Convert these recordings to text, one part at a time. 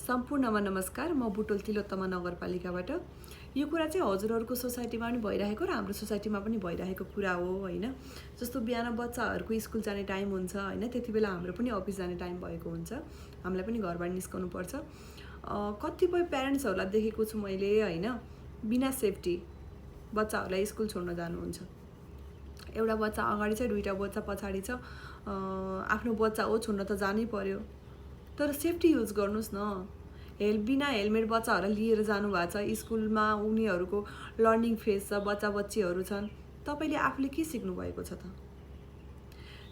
सम्पूर्णमा नमस्कार। म बुटोल तिलोत्तमा नगरपालिकाबाट। यो कुरा चाहिँ हजुरहरूको सोसाइटीमा पनि भइरहेको र हाम्रो सोसाइटीमा पनि भइरहेको कुरा हो हैन। जस्तो बिहान बच्चाहरूको स्कुल जाने टाइम हुन्छ हैन, त्यति बेला हाम्रो पनि अफिस जाने टाइम भएको हुन्छ। हामीलाई पनि घरबाट निस्कनु पर्छ। कतिपय प्यारेन्ट्सहरूलाई देखेको छु मैले हैन, बिना सेफ्टी बच्चाहरूलाई स्कुल छोड्न जानुहुन्छ। एउटा बच्चा अगाडि छ, दुईटा बच्चा पछाडि छ। आफ्नो बच्चा हो, छोड्न त जानै पर्यो, तर सेफ्टी युज गर्नुस् न। बिना हेलमेट बच्चाहरूलाई लिएर जानु भएको छ स्कुलमा, उनीहरूको लर्निङ फेज छ, बच्चा बच्चीहरू छन्। तपाईले आफूले के सिक्नु भएको छ त?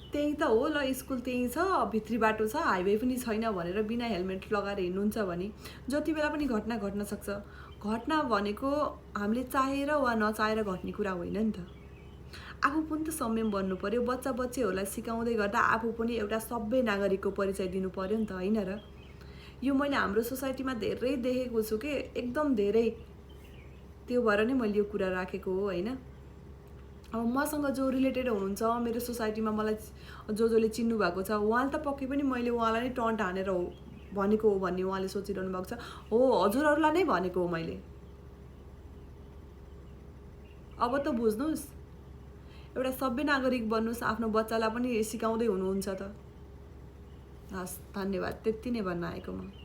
त्यही त हो ल, स्कुल त्यही छ, भित्री बाटो छ, हाइवे पनि छैन भनेर बिना हेलमेट लगाएर हिँड्नुहुन्छ भने जति बेला पनि घटना घट्न सक्छ। घटना भनेको हामीले चाहेर वा नचाहेर घट्ने कुरा होइन नि त। आफू पनि त संयम बन्नु पर्यो। बच्चा बच्चीहरूलाई सिकाउँदै गर्दा आफू पनि एउटा सभ्य नागरिकको परिचय दिनु पर्यो नि त, हैन र? यो मैले हाम्रो सोसाइटीमा धेरै देखेको छु के, एकदम धेरै। त्यो भएर नै मैले यो कुरा राखेको हो हैन। अब मसँग जो रिलेटेड हुनुहुन्छ मेरो सोसाइटीमा, मलाई जसले चिन्नु भएको छ, उहाँले त पक्कै पनि मैले उहाँलाई नै टन्ट हानेर हो भनेको हो भन्ने उहाँले सोचिरहनु भएको छ। हो, हजुरहरूलाई नै भनेको हो मैले। अब त बुझ्नुस्, एउटा सभ्य नागरिक बन्नुस्, आफ्नो बच्चालाई पनि सिकाउँदै हुनुहुन्छ त। हस्, धन्यवाद। त्यति नै भन्न आएको म।